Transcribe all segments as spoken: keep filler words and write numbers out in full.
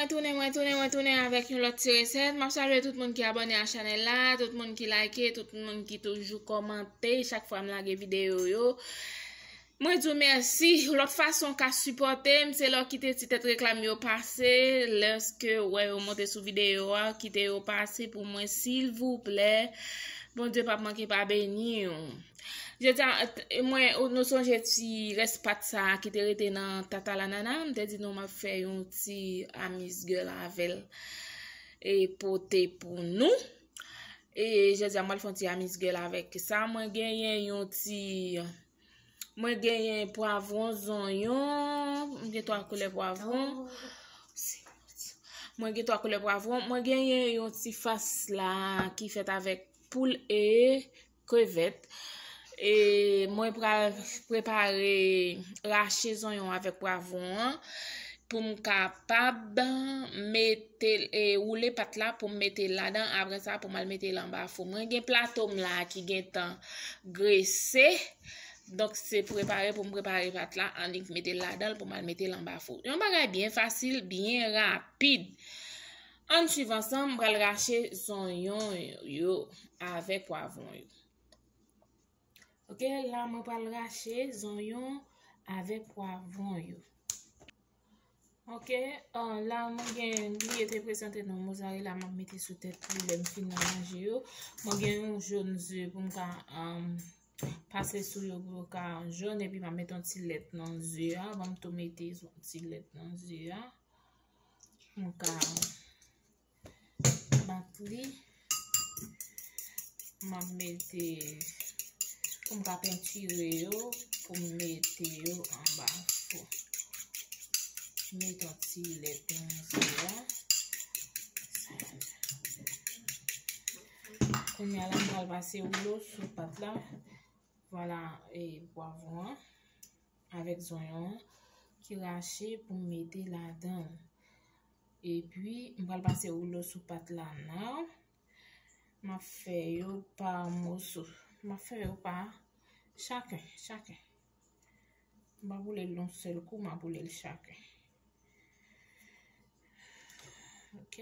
Mwen tounen, mwen tounen, mwen tounen avèk yon lòt ti resèt. M ap salye tout moun ki abòne a chanèl la, tout moun ki like, tout moun ki toujou kòmante chak fwa m lage videyo yo. Mwen di w mèsi. Lòt fason w ka sipòte m, se lè w kite ti tèt reklam yo pase, lèske w wè yo monte sou videyo a, kite yo pase pou mwen, silvouplè. Bondye p ap manke pa beni w. Jodi a, t- mwen, nou sonje ti rès pat sa a ki te rete nan tata lanana, m te di nou m ap fè yon ti amizgèl avè l e pote pou nou. E jodi a, mwen fè yon ti amizgèl avèk sa. Mwen genyen yon ti, mwen genyen pwavwon, zonyon, mwen gen twa koulè pwavwon. Mwen gen twa koulè pwavwon. Mwen genyen yon ti fas la ki fèt avèk poul e krevèt. E mwen pral prepare rache zonyon avèk pwavwon an pou m kapab mete l, e, woule pat la pou m mete l ladan. Apre sa, pou m al mete l anba fou. Mwen gen plato m la ki gentan grese. Donk, se prepare pou m prepare pat la, annik mete l ladan l pou m al mete l anba fou. Yon bagay byen fasil, byen rapid. Ann swiv ansanm, m pral rache zonyon yo avèk pwavwon yo. Ok, la mwen pral rache zonyon avèk pwavwon yo. Ok, ah, la mwen gen, bliye te prezante nou mozarela m ap mete sou tèt li lè m fin ranje yo. Mwen gen yon jòn ze pou m ka, um, pase sou yo pou yo ka jòn, epi m ap mete yon ti lèt nan ze a. Ban m tou mete yon ti lèt nan ze a. M ka bat li. M ap mete pou m ka pentire yo, pou m mete yo anba fou. Mete yon ti lèt nan ze a. Kounye a la, m pral pase woulo sou pat la. Vwala, e pwavwon an avèk zonyon an ki rache pou m mete ladan l. Epi, m pral pase woulo sou pat la nan. M ap fè yo pa moso. M ap fè yo pa chaken, chaken. M pa boule l yon sèl kou, m ap boule l chaken. Ok.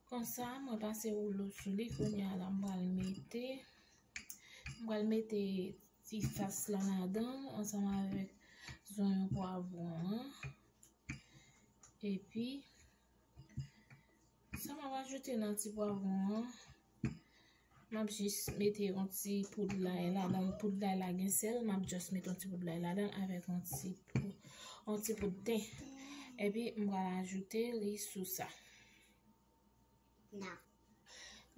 Konsa, mwen pase woulo sou li. Kounye a la, m pral mete, m pral mete ti fas la ladan l ansanm avèk zonyon pwavwon an. Epi, sa m ap ajoute nan ti pwavwon an, m ap jis mete yon ti poud lay ladan. Poud lay la gen sèl, m ap jis mete yon ti poud lay ladan avèk yon ti pou, yon ti poud ten. Epi, m pral ajoute li sou sa.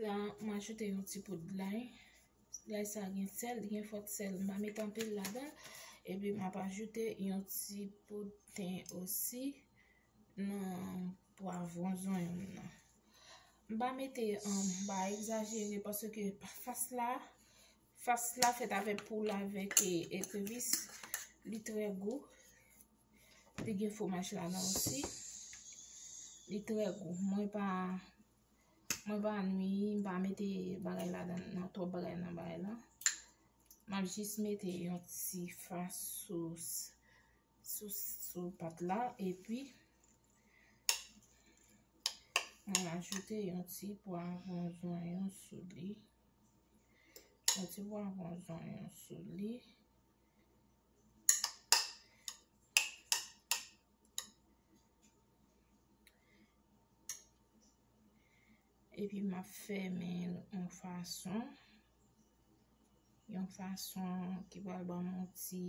La, m ajoute yon ti poud lay. Lay sa gen sèl, gen fòt sèl. M pa mete anpil ladan. Epi, m ap ajoute yon ti poud ten osi nan pwavwon zonyon m nan. M pa mete, um, m pa egzajere paske fas la, fas la fèt avèk poul avèk, e, ekrevis. Li trè gou. Li gen fwomaj ladan osi. Li trè gou. Mwen pa, mwen pa nwi, m pa mete bagay ladan nan, twòp bagay nan bagay la. M ap jis mete yon ti fas sou, sou, sou pat la, epi mwen ajoute yon ti pwavwon zonyon sou li. Yon ti pwavwon zonyon sou li. Epi m ap fèmen l yon fason, yon fason ki pral ban m yon ti,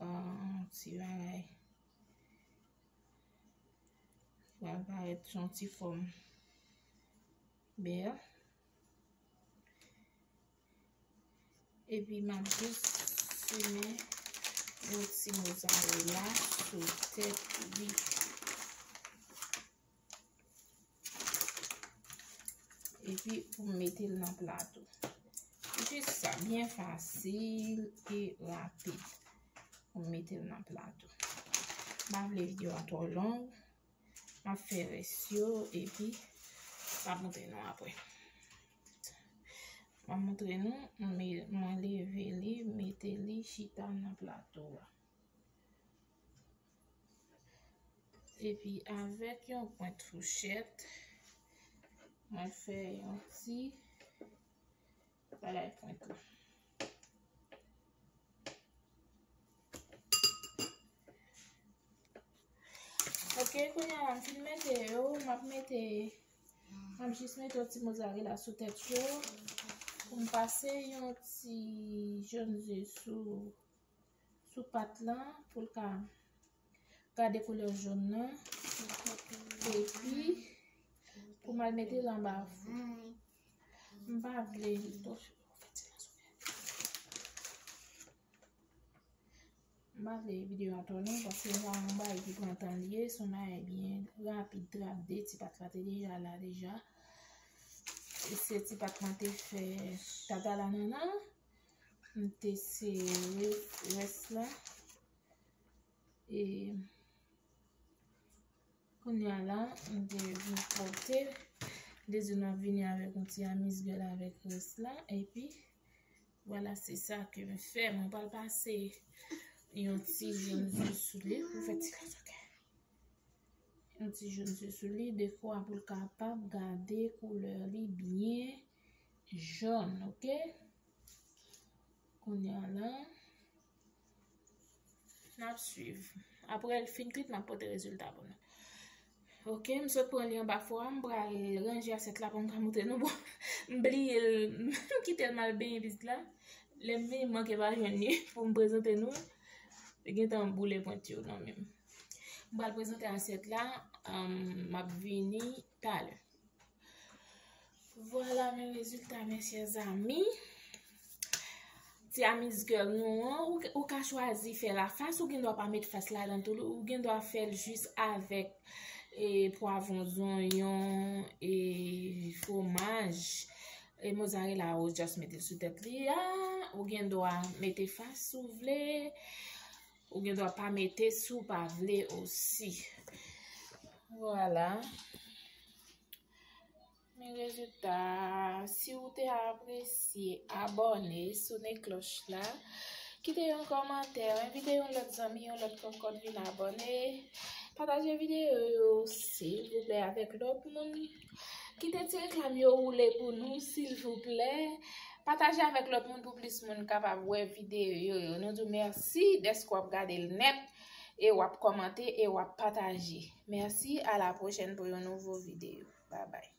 ah, yon ti bagay. Pral parèt yon ti fòm bèl. Epi m ap jis simen yon ti mozarela sou tèt li. Epi pou m mete l nan plato. Jis sa, byen fasil e rapid. Pou m mete l nan plato. M pa vle videyo a twò long. M ap fè rès yo, epi m ap montre nou apre. M ap montre nou, mwen leve li, mete li chita nan plato a. Epi avèk yon pwent fouchèt, mwen fè yon ti bagay pwent la. Ok, kounye a la, m fin mete yo, m ap mete, m ap jis mete yon ti mozarela sou tèt yo, pou m pase yon ti jòn ze sou, sou pat lan, pou l ka gade koulè jòn nan. Epi, pou m al mete l anba fou. M pa vle li twò. M pa vle videyo a twò long, paske se yon bagay ki pran tan li ye, se yon bagay byen rapid, trap de ti pat la te deja la deja. E se ti pat mwen te fè tata la nannan. M te sere rès la. E kounye a la, m te vin pote. M te di nou ap vini avèk yon ti amuse-gueule avèk rès la. Epi, vwala, se sa ke m fè. Mwen pral pase yon ti jòn ze sou li pou fè ti kazoken. Yon ti jòn ze sou li, de fwa pou l kapab gade koulè li byen jòn, ok? Kounye a la, n ap swiv. Apre l fin kwit, m ap pote rezilta pou nou. Ok, m sot pran li anba fou a, m pral ranje asyèt la pou m ka montre nou. Bon, m bliye l, m kite l m al benyen pitit la. Lè m vini, m manke pa jwenn li pou m prezante nou. Li gentan boule pwent yo nan men m. M pral prezante asyèt la, um, m ap vini talè. Vwala men rezilta, mes chers amis. Ti amuse-gueule nou an, ou, ou ka chwazi fè l a fas, ou gen dwa pa met fas ladan tou, ou gen dwa fè l jis avèk e, pwavwon, zonyon, e, fwomaj, e, mozarela, ou just mete l sou tèt li a, ou gen dwa mete fas si w vle, ou gen dwa pa mete si w pa vle osi. Vwala. Men rezilta, si w te apresye, abòne, sonnen klòch la, kite yon kòmantè, envite yon lòt zanmi, yon lòt kòkòt vin abòne, pataje videyo yo, silvouplè, avèk lòt moun. Kite ti reklam yo woule pou nou, silvouplè. Pataje avèk lòt moun pou plis moun kapab wè videyo yo. Nou di w mèsi dèske w ap gade l nèt, e w ap kòmante, e w ap pataje. Mèsi, a la pwochèn pou yon nouvo videyo. Babay.